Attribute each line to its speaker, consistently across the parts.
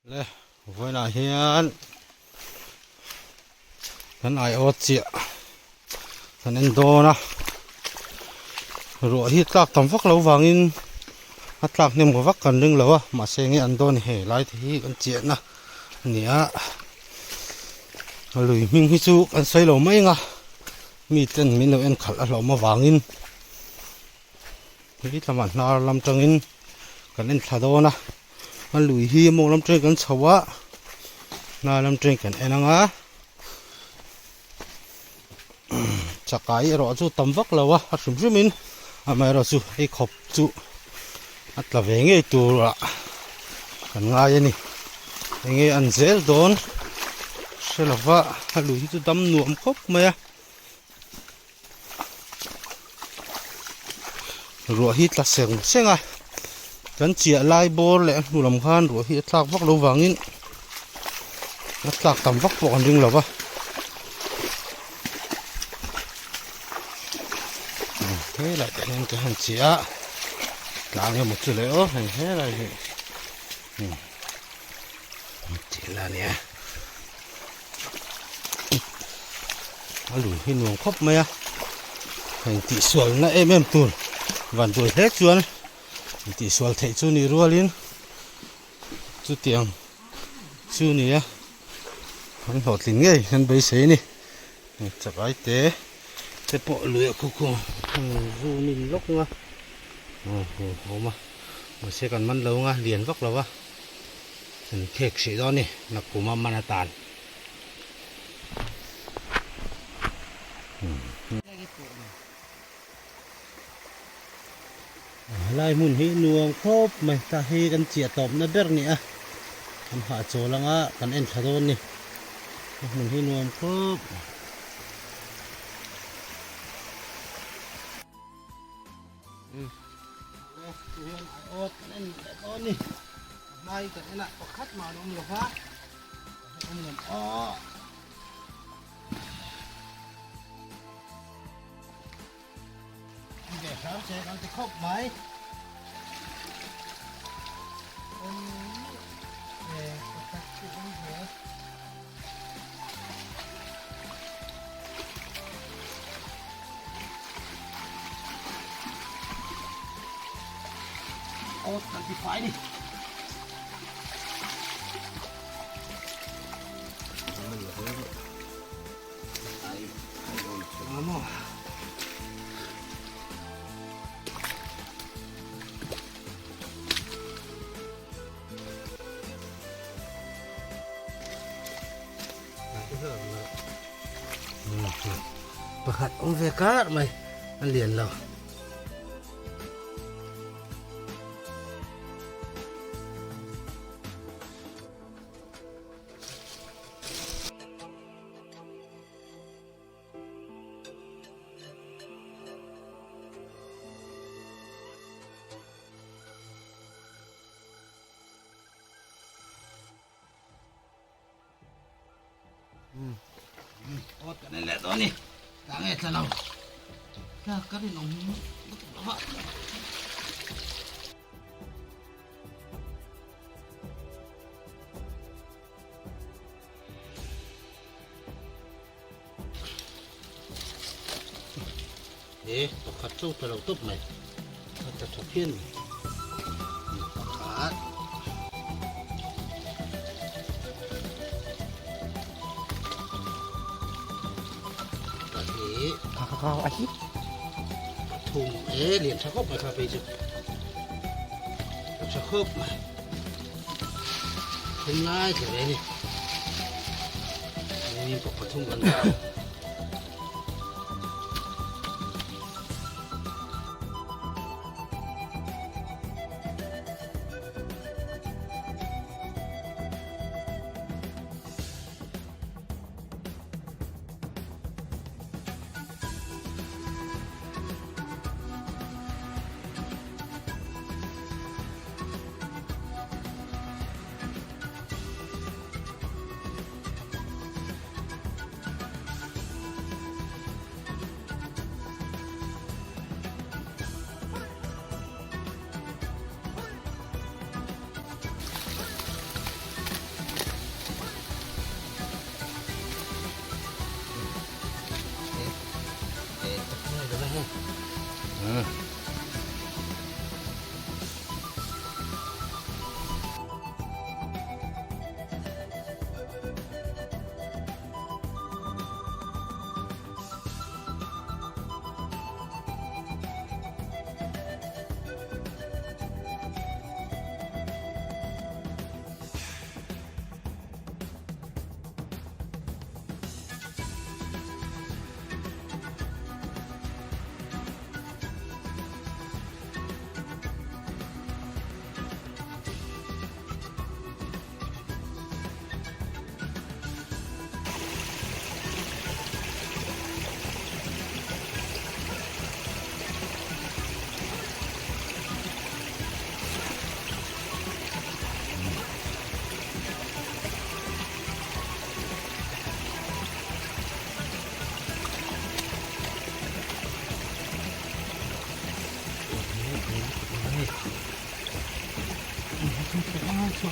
Speaker 1: Le vawiinah hian kan aiawt chiah kan en dawn a ruah hi tlak tam vak lo vangin a tlak hnem vak kan ring lo a mahse enge an dawn hei lai te hi kan chiahna a ni a lui hming hi chu kan sawi lo mai ang a mi ten min lo en khalh a hlawm avangin He lamah hnar lam tangin kan en thla dawn a a lui hi mawng lam tangin kan chho a hnar lam tangin kan en ang a chakai erawh chu tam vak lo a a hrim hrim in amaherawh chu hei khawp chu a tla ve ngei turah kan ngai a ni enge an zel dawn hre lova a lui hi chu dam nuam khawp mai a. Ruah hi tla seng seng a kan chiah lai bawr leh a hnu lam khan ruah hi a tlak vak lo vangin a tlak tam vak pawh kan ring lo va helai te hian ka han chiah a tlang emaw chu le aw hei helai hi tih la a nia. A lui hi nuam khawp mai a heng tihsual na em em tur van duai hle chuan tihsual theih chu nih rualin chutiang chu ni a an hlawhtlin ngei an beisei a ni chakai te te pawh lui ah khuh khuh zoom in lawk ang a awm a mahse kan man lo ang a lian vak lo a. An khek hrih dawn a ni nakum a man atan. Helai hmun hi nuam khawp mai ta hi kan chiah tawpna ber ni a kan hahchawl anga kan en thla dawn a ni a hmun hi nuam khawp. Awt kan ti fai ni. Pakhat awm ve kar mai a lian lo. Awt kan en leh dawn ni tah nge tla lo tla ka rinawm lutuk lo va. He pakhat chu tla lo tawp mai a tla tha phian mai pakhat pahnih pathum e lian tha khawp mai kha phei chu tha khawp mai thum lai tla ve a ni. Pathum kan dah.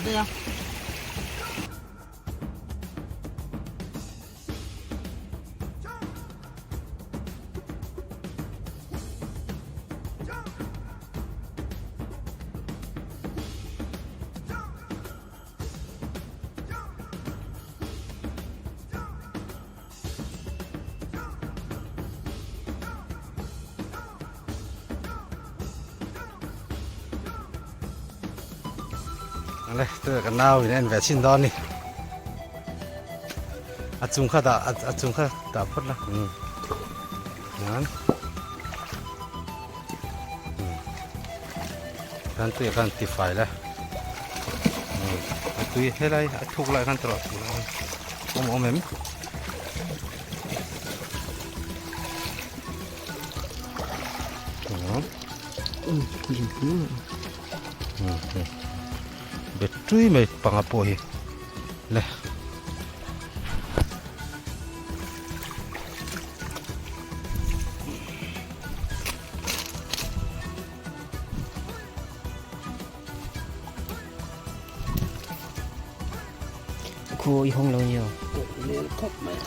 Speaker 1: daih a. Ale tuna ka nau in a en ve chin dawn ni a chung kha dah a chung kha dah phawt la um chuan um khan tuiah khan ti fai la um a tui helai a thuk lai khan tawrh a awm awm em. Bet tui mai panga pawh hi le.
Speaker 2: Khu i hawng lo nio.
Speaker 1: Lel khawp mai.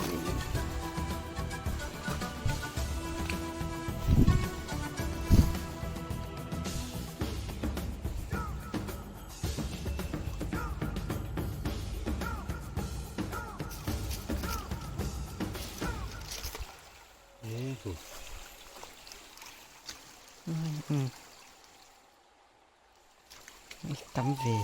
Speaker 2: Tam ve.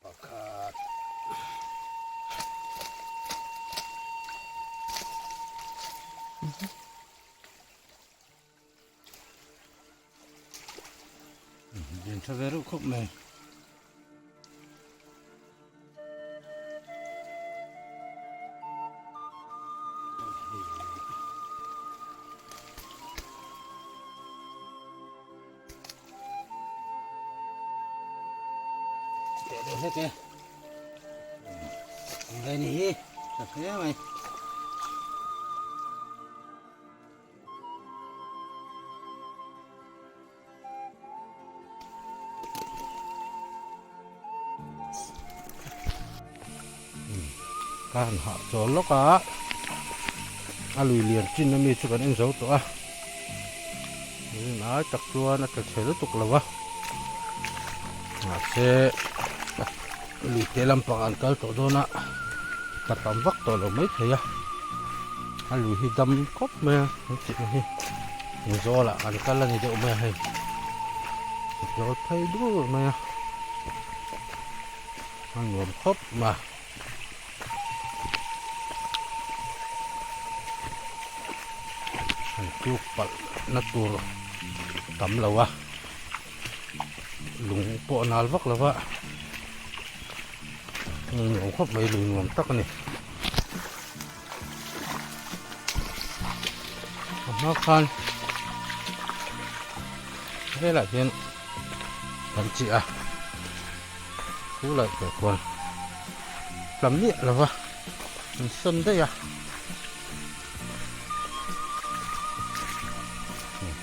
Speaker 1: Pakhat. Lian tha ve reuh khawp mai. Teh deuh hlek e. Ang ve ni hi. Tha hle mai. Ka han hah chawl lawk a a lui lian chin ami chu kan en zo tawh a rin ai tak chuan a tla chhe lutuk lo a mahse lui te lampang an kal tawh dawn a tla tam vak tawh lo maithei a a lui hi dam khawp mai a tih hi. Zawlah kan kal a ni deuh mai a hei zawl phei dur mai a a nuam khawp mai han tluk palh na tur tam lo a lung pawh a nal vak lo va nuam khawp mai lui nuam tak a ni. A hma khan velah hian kan chiah a chu lai pawh khuan tla miah lo va an sawn daih a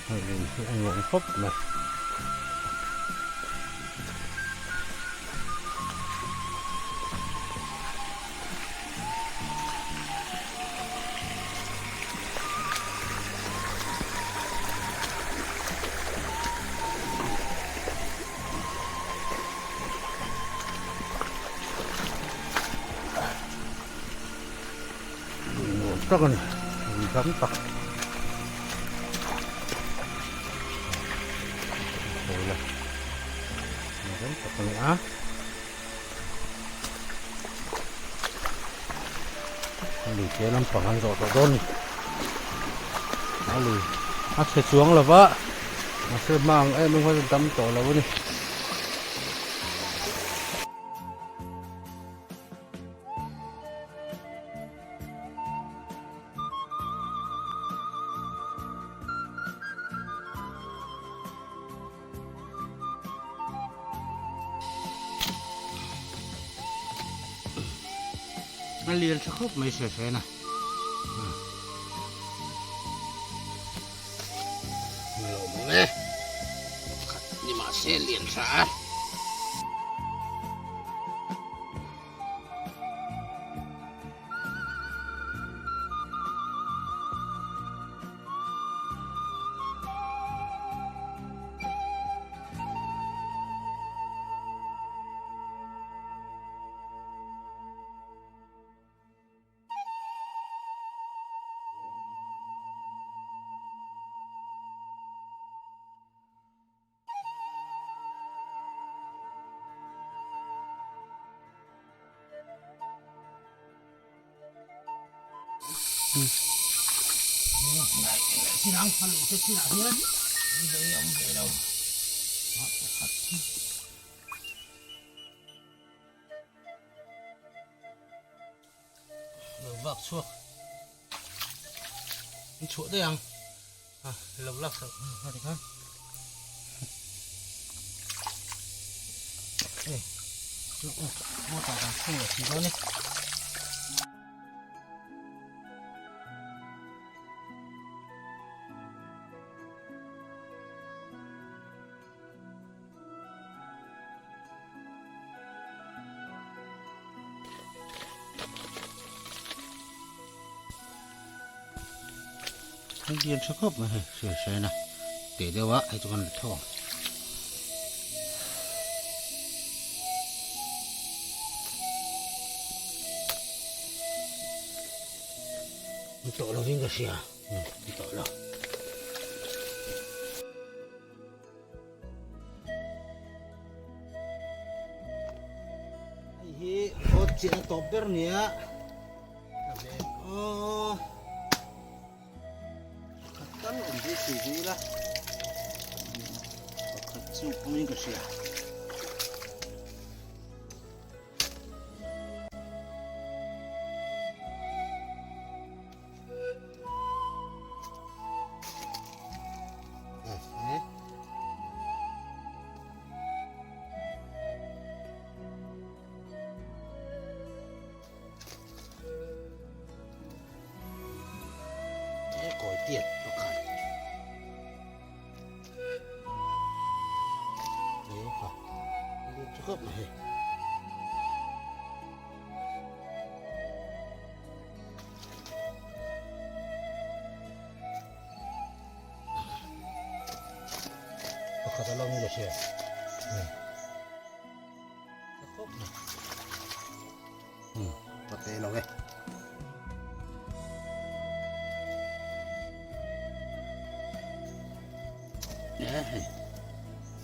Speaker 1: hei hi a nuam khawp mai. Nuam tak a ni lui tam tak nuam tak a ni a. A lui te lampang an zawh tawh dawn a ni a lui a chhe chuang lo va mahse hma ang em em kha chu dam tawh lo a ni. A lian tha khawp mai hre hre na. Awle, pakhat ni mahse lian tha a. Lo vak chhuak in chhuah daih ang a lo lak sak a ti khan hei chu water kan khung leh thei dawn e. Hei lian tha khawp mai hei hriat hriain a teh deuh a hei chu kan la tho ang. Ni tawh lovin ka hria ni tawh lo. Hei hi awt chiah a tawp ber nia ka ven aw pakhat tal awm zui thei zui ila pakhat chu awmin ka hria. Kawi tiat pakhat khawp mai hei. Pakhat a lo ni lo hria. Ka khawp mai. Ka te lo e. Hei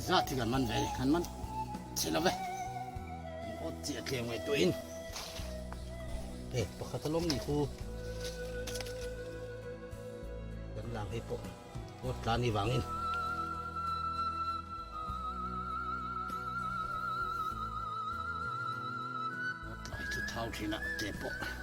Speaker 1: zat hi kan man ve kan man che lo ve. Kan awt chiah tlem ngaihtuahin. Hei pakhat a lawm nih khu. Kan lang hei pawh awt tla ni vangin. Awt tla hi chu thau thin a te pawh.